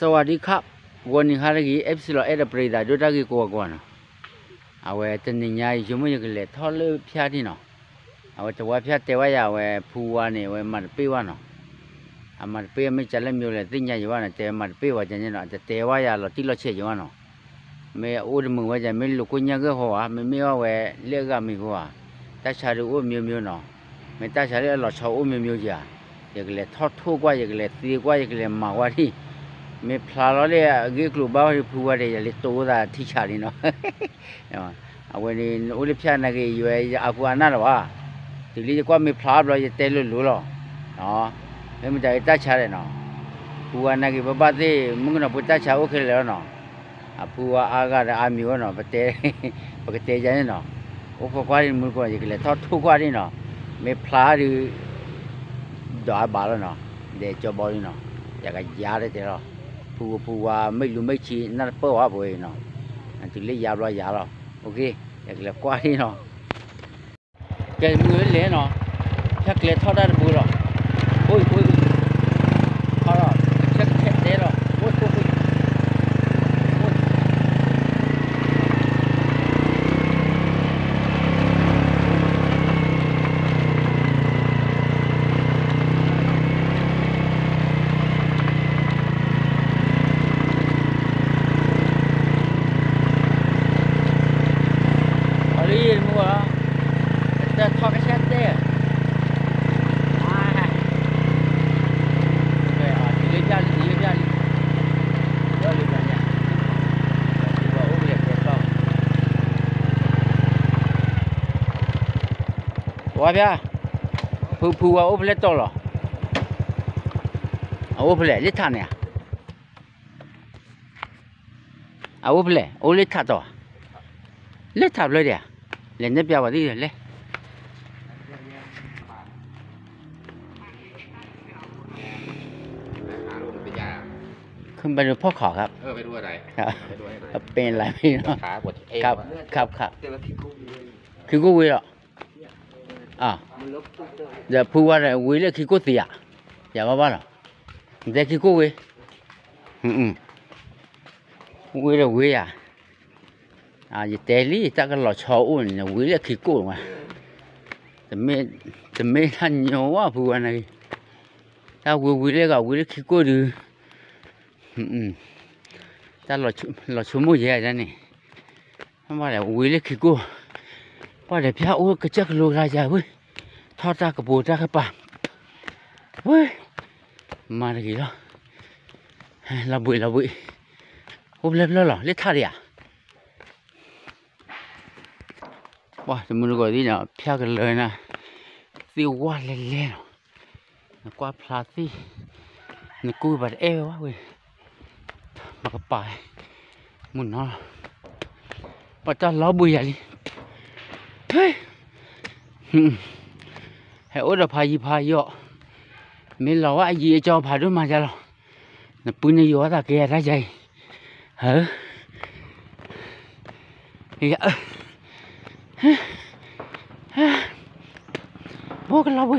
สวัสดีครับ ဂီၤနံၤဟါတဂ့ၤ အဲၣ်ပစံလီၤ အဲၣ်ဒိးပရံသးဒိၣ်တၢ်ဂ့ၢ်ကိးဂၤကိးဂၤနီၤ, အဝဲတနံၤညါအံၤ ယဆိကမိၣ်ယကလဲၤထီၣ်လၢဖၠၣ်ထံၣ်နီၤ, အဝဲတဝါဖၠၣ်တဲဝဲယၤ အဝဲဖူဝါန့ၣ် အဝဲမၤတပ့ၢ်ဘၣ်နီၤ, အမၤတပ့ၢ်မ့ၢ်ကလဲၣ်မ့ၢ်လဲၣ်သ့ၣ်ညါယၤဘၣ်နီၤ, တဲမၤတပ့ၢ်ဝဲန့ၣ်နီၤ, တတဲဝဲယၤလီၤတံၢ်လီၤဆဲးယၤဘၣ်နီၤ, မ့ၢ်အိၣ်တမုာ်ဝဲယၤ မ့ၢ်လိာ်ကိၣ်ညၣ်ဂ့ၢ်ဃီဧါ မ့မ့ၢ်အီၣ်ဝဲလၢအဂၤမံၤဃီဧါ, တၢ်ဆါဒုးအိၣ်မျိုးမျိုးနီၤ, မ့ၢ်တၢ်ဆါလၢအလီၤဆီအိၣ်မျိုးမျိုးဧါ, ယကလဲၤထီၣ်ထိၣ်ကွၢ် ယကလဲၤသ့ကွၢ် ယကလဲၤမၤကွၢ်ထံၣ်, မ့ၢ်ဖျါလီၤလၢအဂ့ၢ်ကျိၤဘၣ်ဝဲဒီး ဖူဝါဒီး ယလဲၤတိၢ်သးထံဆးလံနီၤ အဝဲန့ၣ် နအိၣ်လၢဖၠၣ်နာ်က့ ယဝဲယအါကူအါနၢ်လၢၤဘၣ်, တုၤလၢယကွၢ်မ့ၢ်ဖျါဘျီ ယတဲလိၤလိၤလီၤ, မ့ၢ်မတၤတၢ်ဆါလဲၣ်နီၤ, ဖူဝါနာ်က့ ဘၣ်ဘၣ်သ့ၣ် မုၣ်ကနီၤဖိတၢ်ဆါအိၣ်ခဲလၢာ်လီၤနီၤ, အဖူဝါအါဂၤဒီးအါမံၤဝဲနီၤ, ပတဲ ပကတဲယၤန့ၣ်နီၤ, အိၣ်ခိးကွၢ်ဒ်မုၢ်တကိး ယကလဲၤထီၣ်ထိၣ်ကွၢ်ဒ်နီၤ, မ့ၢ်ဖျါဒုး ဒီးအဘၣ်လီၤနီၤ, ဒီးကၠီဘီဒ်နီၤ, ယကယၤတဲတဲလီၤ, ဖူဝါဖူဝါ မ့ၢ်လူၤမ့ၢ်ဆံး နၢ်တပၢၢ်ဝဲပဝဲနီၤ, တုၤလၢယၤဘျီယၤလီၤ, ယကလဲၤကွၢ်ဒ်နီၤ, ကဲမုၢ်လဲၤနီၤ, ဖၠၣ်ကျဲထီၣ်တၢ်တဘိလီၤ, အိၣ်အံၤအိၣ်အံၤ, ထီၣ်လီၤ, ကဆဲကဆဲတဲလီၤ, အိၣ်အိၣ်အိၣ် အီၤလံမုၢ်ဧါ, တၢ်ထီၣ်ကဆၢတဲ, တုၤလၢဖၠၣ်လံ တုၤလၢဖၠၣ်လံ, ဒီးလံဘျီညါ, ဒီးအိၣ်ကလဲၤကဲထီၣ်, ဝါဖၠၣ်, ဖုဖုဝါအိၣ်ဖဲလဲၣ်တီၢ်လီၤ, အအိၣ်ဖဲလဲၣ် လၢထးန့ၣ်ဧါ အအိၣ်ဖဲလဲၣ် အိၣ်လၢထးတီၢ်, လၢထးဖျၢၣ်ဒံးဧါ, လဲၤနဲၣ်ပျးဝဲသ့ၣ်လဲၣ်, ขึ้นไปดูพวกเขาครับ ครับ เป็นอะไรไม่รู้ ครับ ครับ ครับ ခံကိၣ်ဝံၤလီၤ, ဒီးဖုဝါဒီးဝံၤလၢခံကိၣ်သ့ဧါ, ယၤဘၣ်ဘၣ်လီၤ, တဲခံကိၣ်ဝံၤ, ဝံၤဒီးဝံၤဧါ, ယတဲလံ တၢ်ကလီၤဆီအိၣ်န့ၣ် ဝံၤလၢခံကိၣ်ဝဲ, တမ့ၢ်တၢ်ညီဝဲဖုဝါန့ၣ်, တၢ်ဝံၤဝံၤလၢဂၤဝံၤလၢခံကိၣ်ဒုး, တၢ်လီၤဆိကမိၣ်ယဲဒၣ်န့ၣ်, ဝံၤလၢခံကိၣ်, ပှၤဒီးဖၠၣ်အိၣ်ကစၢၢ်ကလိကျါယၤဝဲ, ထီၣ်တၢ်ကပိၤတၢ်ကပၤ, ဝဲ, မၤတဂ့ၤလီၤ, လီၤဘှံးလီၤဘှံး, အိၣ်ဖျၢၣ်ဖျၢၣ်လီၤ လၢထးဒံးဧါ ပှၤတမုၢ်တကိးသ့ၣ်နီၤ ဖၠၣ်ကလၢၤနၤ, သ့ၣ်ဝါလဲၤလဲၤလီၤ, နကွၢ်ဖျါသ့ၣ်, နကူဘၣ်တအဲၣ်ဝဲဝဲ, မကပၤ, မုၢ်နီၤ, ပှၤတၢ်လီၤဘှံးယၤလံ, ဟဲအိၣ်ဒီးဖးယံၤဖးယီၤ, မ့ၢ်လီၤဝဲအယံၤအကၠီဖးဒိၣ်မးယၤလီၤ, နပုၢ်နယီၤသးကဲအတၢ်ယၤအံၤ, ဘိကလီၤဘှံး, လီၤဘှံးလံ, ဟဲ,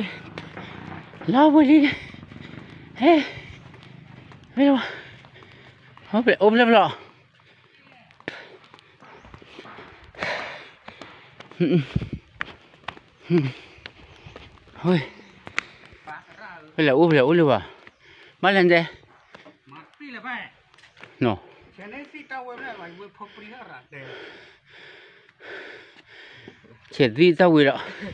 မ့ၢ်လီၤ, အိၣ်ဖျဲၣ်ဖျၢၣ်လီၤ ဖဲလဲၣ်အိၣ်ဖဲလဲၣ်အိၣ်လၢၤဘၣ်, မၤလဲၣ်တဲ, ဆဲးသံတၢ်ဝံၤဒီး,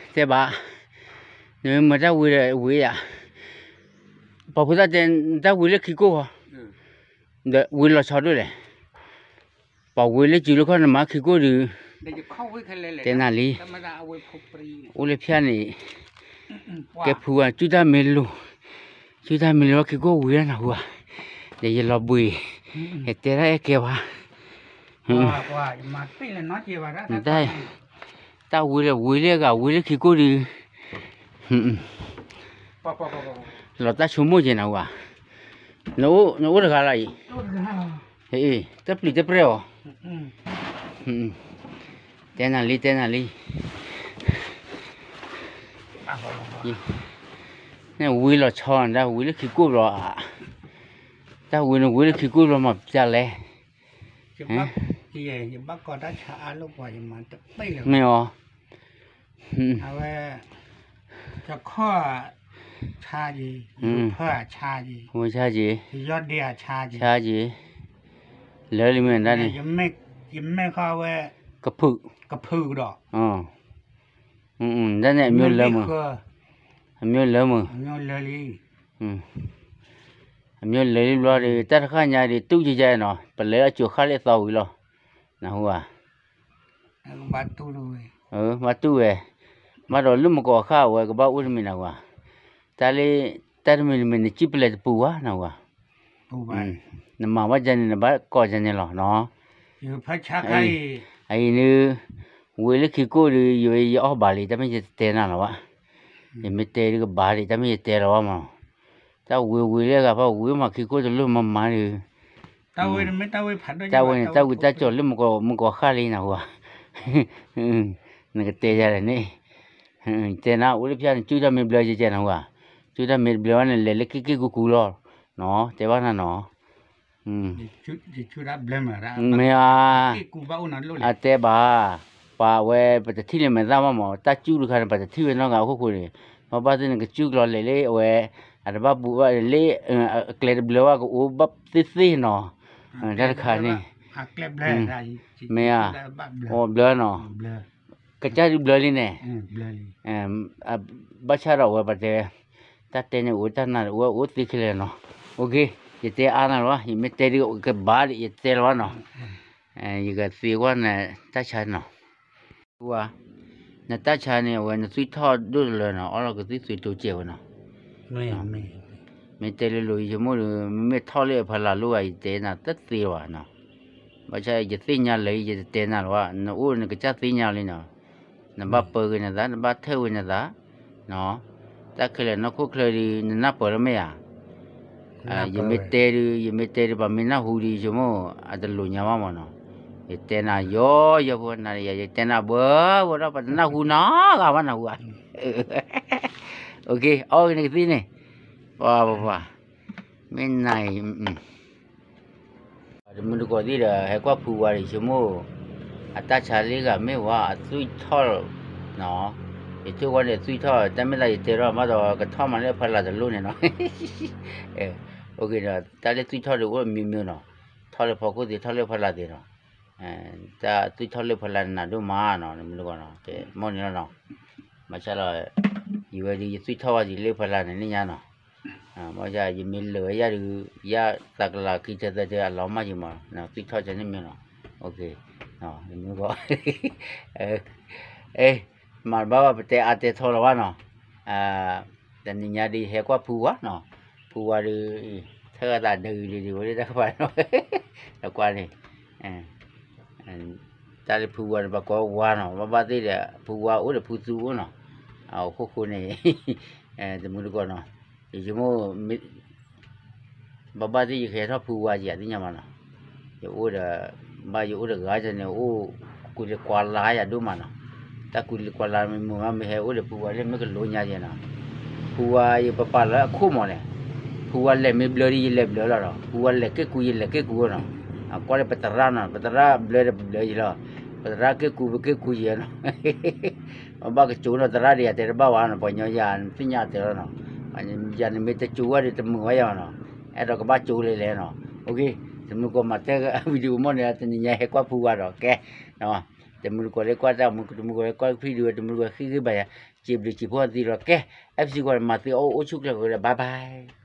တဲဘၣ်, နမ့ၢ်မၤတၢ်ဝံၤဒီးဝံၤယၤ, ပှၤဖိသၣ်တဲ တၢ်ဝံၤလၢခံကိၣ်ဃီ, ဒီးဝံၤလီၤဆီဒိၣ်လဲၣ်, ပှၤဝံၤလၢစုလၢခီၣ်နမၤခံကိၣ်ဒုး, တဲနၤလံ, အိၣ်လၢဖၠၣ်န့ၣ်, ကဲဖုဝါ စုတၢ်မ့ၢ်လိၤ, စုတၢ်မ့ၢ်လိၤခံကိၣ်ဝံၤလၢနဟူဧါ, ဒီးယလီၤဘှံး, ယတဲတၢ်အဲၣ်ကဲဝါ, တၢ်ဝံၤလၢဝံၤလၢဂၤ ဝံၤလၢခံကိၣ်ဒုး, လီၤတၢ်ဆိကမိၣ်က့ၤနဟူဧါ, နအိၣ်တဂၤလီၤအံၤ, တၢ်ပျံၤတၢ်ပြဲၢ်အီၤ, တဲနၤလံ တဲနၤလံ, န့ၣ်ဝံၤလီၤဆီ တၢ်ဝံၤလၢခံကိၣ်ဘျီ, တၢ်ဝံၤန့ၣ်ဝံၤလၢခံကိၣ်ဘျီမၤပျၢ်လဲၣ်, မ့ၢ်အီၤ, ဝဲဆါက့ၤ, ဆါက့ၤ, လၢလံမ့ၢ်ဒၣ်န့ၣ်, ကဖုး, ကဖုးဒီး, ဒၣ်န့ၣ်အမျိုးလၢမုာ်, အမျိုးလၢမုာ်, အမျိုးလၢလံဘျီဒီး တၢ်တဃၣ်ညါဒီး တူၢ်ကဲကဲနီၤ ပလဲၤလၢအစိၤဃၣ်လၢအသီဝံၤလီၤ, နၢ်ဟူဧါ, ဘၣ်တူၢ်ဝဲ, ဘၣ်ဒီးလၢမုၢ်ကီၢ်ဃၣ်ဝဲကဘၣ်အိၣ်တမံၤနၢ်ဟူဧါ, တၢ်လၢ, တၢ်တမံၤတမံၤနစံၣ်ပလဲၤတပူၤဘၣ်နၢ်ဟူဧါ, နမၤဝဲဒ်န့ၣ် နဘၣ်ကိးဒ်န့ၣ်လီၤနီၤ, အံၤန့ၣ်, ဝံၤလၢခံကိၣ်ဒီး ယဝဲယအီၣ်ဘၣ်လံ တၢ်မ့ၢ်ယတတဲနၤလီၤဘၣ်, ယမ့ၢ်တဲဒုးကဘၣ်ဒံး တၢ်မ့ၢ်ယတဲလီၤဘၣ်မး, တၢ်ဝံၤဝံၤလၢအဂၤဖၣ်ဝံၤမးခံကိၣ်တလိၣ်မၤမၤဒီး, တၢ်ဝဲန့ၣ် တၢ်ဝံၤတၢ်ကၠီၣ်လၢမုၢ်ကီၢ်ဃၣ်လံနၢ်ဟူဧါ, နကတဲယၤလဲၣ်န့ၣ်, တဲနၤအိၣ်လၢဖၠါန့ၣ် ကၠူၣ်တၢ်မ့ၢ်ဘျၢကဲကဲနၢ်ဟူဧါ, ကၠူၣ်တၢ်မ့ၢ်တဘျၢဘၣ်န့ၣ် လဲၤလၢက့ၣ်က့ၣ်ကူကူလီၤ, နီၤ တဲဘၣ်နၤနီၤ မ့ၢ်ဧါ, အတဲဘၣ်, ပှၤဝဲပတထံၣ်လၢမဲာ်သၣ်ဘၣ်မး တၢ်ကၠူၣ်တခါန့ၣ် ပတထံၣ်ဝဲနီတဂၤအခိၣ်ဃိန့ၣ်, ဘၣ်ဘၣ်သ့ၣ်န့ၣ်ကၠူၣ်ကျီၤလဲၤလၢအဝဲ, အတဘၣ်ဘူးဘၣ်လၢ, အကျဲတဘျၢဘၣ်ကအိၣ်ဘၣ်သ့ၣ်သ့ၣ်နီၤ, တၢ်တခါန့ၣ်, မ့ၢ်ဧါ, အိၣ်ဘျၢနီၤ, ကစၢ်ဒုးဘျၢလံန့ၣ်, ဘၣ်ဆၣ်ဒီးအဝဲပတဲ, တၢ်တဲန့ၣ်အိၣ်တၢ်နါအိၣ်အိၣ်သ့ခဲလၢာ်နီၤ, ယတဲအါနၤလီၤ ယမ့ၢ်တဲဒ်ကဘၣ်ဒ်ယတဲလီၤနီၤ, ယကသ့ကွၢ်နတၢ်ဆါနီၤ, နတၢ်ဆါန့ၣ် အဝဲနသွံၣ်ထီၣ်ဒိၣ်တလၢနီၤ အီၣ်လီၤကသွံၣ်သွံၣ်တိကဲးဝဲနီၤ, မ့ၢ်တဲလၢလိၤယဆိကမိၣ်ဒီး မ့မ့ၢ်ထီၣ်လၢအဖီလာ်လိၣ်ဧါ ယတဲနၤတသ့ဘၣ်နီၤ, ဘၣ်ဆၣ်ယသ့ၣ်ညါလၢာ် ယတတဲနၤလီၤဘၣ် နအိၣ်နကစၢ်သ့ၣ်ညါလံနီၤ, နဘၣ်ပၢက့ၤနသး နဘၣ်ထၢၣ်ဝဲနသး, တၢ်ခဲလၢာ်နီၢ်ခိၣ်ချၢဒီး နနၢ်ပၢၢ်လၢမ့ၢ်ဧါ, ယမ့ၢ်တဲဒီး ယမ့ၢ်တဲဒီး ပှၤမ့ၢ်နၢ်ဟူဒီး ယဆိကမိၣ် အတလိၤညါဘၣ်မးနီၤ, ယတဲနၤယီယီဖိနၤဒီးယၤ ယတဲနၤဘၣ်ဝဲဒီး ပှၤတနၢ်ဟူနီတဂၤဘၣ်နၢ်ဟူဧါ, အီၣ်က့ၤနကသံၣ်န့ၣ်, ပှၤပှၤပှၤ, မ့ၢ်နၤအံၤ တမုၢ်တကိးသ့ၣ်ဒီး ဟဲကွၢ်ဖုဝါဒီး ယဆိကမိၣ် အတၢ်ဆါလၢဂၤမ့ၢ်ဝဲ အသွံၣ်ထီၣ်, ယဆိကမိၣ်န့ၣ် သွံၣ်ထီၣ် တၢ်မ့ၢ်သးယတဲထီၣ်မးဒီး ကထီၣ်မးလၢအဖီလာ်တလိၣ်န့ၣ်နီၤ, ဒီး တၢ်လၢသွံၣ်ထီၣ်ဒီးအိၣ်မံၤမံၤနီၤ, ထီၣ်လၢဖီခိၣ်သ့ၣ် ထီၣ်လၢဖီလာ်သ့ၣ်နီၤ, တၢ်သွံၣ်ထီၣ်လၢဖီလာ်န့ၣ် နးဒိၣ်မးနီၤ တမုၢ်တကိးနီၤ, ကဲ မ့ၢ်န့ၣ်လီၤနီၤ, ဘၣ်ဆၣ်လီၤ, ယဝဲဒီးယသွံၣ်ထီၣ်ဝဲဒ်လၢဖီလာ်န့ၣ် န့ၣ်ညါနီၤ ဘၣ်ဆၣ်ယမ့ၢ်လၢာ်ဝဲယၤဒီး ယၤသးကလၤခံထဲသၢတဲအလီၤမၢ်ယံၤမး သွံၣ်ထီၣ်ကန့ၣ်မ့ၢ်နီၤ, မုၢ်ကီး, မၤတဘၣ်ဘၣ်ပတဲအါတဲထီလီၤဘၣ်နီၤ, တနံၤညါဒီးဟဲကွၢ်ဖုဝါနီၤ, ဖုဝါဒီး, ထဲဂၤသးဒၢဂ့ၤလံဒီးဝဲလၢတၢ်ကပၤနီၤ, တကွၢ်န့ၣ် တၢ်လၢဖုဝါန့ၣ် ပှၤကိးဝါနီၤ, ဘၣ်ဘၣ်သ့ၣ်ဒီး ဖုဝါအိၣ်ဒီးဖုသူအိၣ်နီၤ, အခိၣ်ဃိန့ၣ်, တမုၢ်တကိးနီၤ, ယဆိကမိၣ်, ဘၣ်ဘၣ်သ့ၣ်ယကဟဲထီၣ်ဖုဝါယၤသ့ၣ်ညါမးနီၤ, ယအိၣ်ဒီး, ဘၣ်ယအိၣ်တဂၤန့ၣ် အိၣ်ကူလံကွၢ်လါယၤဒိၣ်မးနီၤ, တၢ်ကူလံကွၢ်လါမ့ၢ်မုာ်မး မ့ၢ်ဟဲအိၣ်ဒီးဖုဝါလၢမ့ၢ်ကလိညါယဲနီၤ, ဖုဝါယပပာ်လၢအခိၣ်မးန့ၣ်, ဖုဝါလဲၤမ့ၢ်ဘျၢဒီးယလဲၤဘျၢလီၤနီၤ, ဖုဝါလဲၤက့ၢ်ကူယလဲၤက့ၢ်ကူနီၤ, ကွၢ်လၢပသရၣ်နီၤ ပသရၣ်ဘျၢဒီးပဘျၢယလီၤ, ပသရၣ်က့ၢ်ကူပက့ၢ်ကူယဲနီၤ, ဘၣ်ကစိၤနီၤ သရၣ်ဒီးယၤတဲတဘၣ်ဝဲနီၤ ပှၤညီယၤသ့ၣ်ညါတဲလီၤနီၤ, ယၤန့ၣ်မ့ၢ်တစိၤဝဲဒီးတမုာ်ဝဲယၤနီၤ, အဲၣ်ဒိးကဘၣ်စိၤလဲၤလဲၤနီၤ, တမုၢ်တကိးမၤတၢ် video မ့ၢ်န့ၣ် တနံၤညါဟဲကွၢ်ဖုဝါဒီးကဲ, တမုၢ်တကိးလၢကွၢ်တၢ်မုၢ် တမုၢ်တကိးလၢကွၢ် video တမုၢ်တကိးဃ့ဂ့ၤဘၣ်ယၤ, စံးဘျုးစံးဖှိၣ်သ့လီၤကဲ, FC ကွၢ်မၤသ့အီၣ်အိၣ်ဆူၣ်ချ့ဃီဒီး bye bye.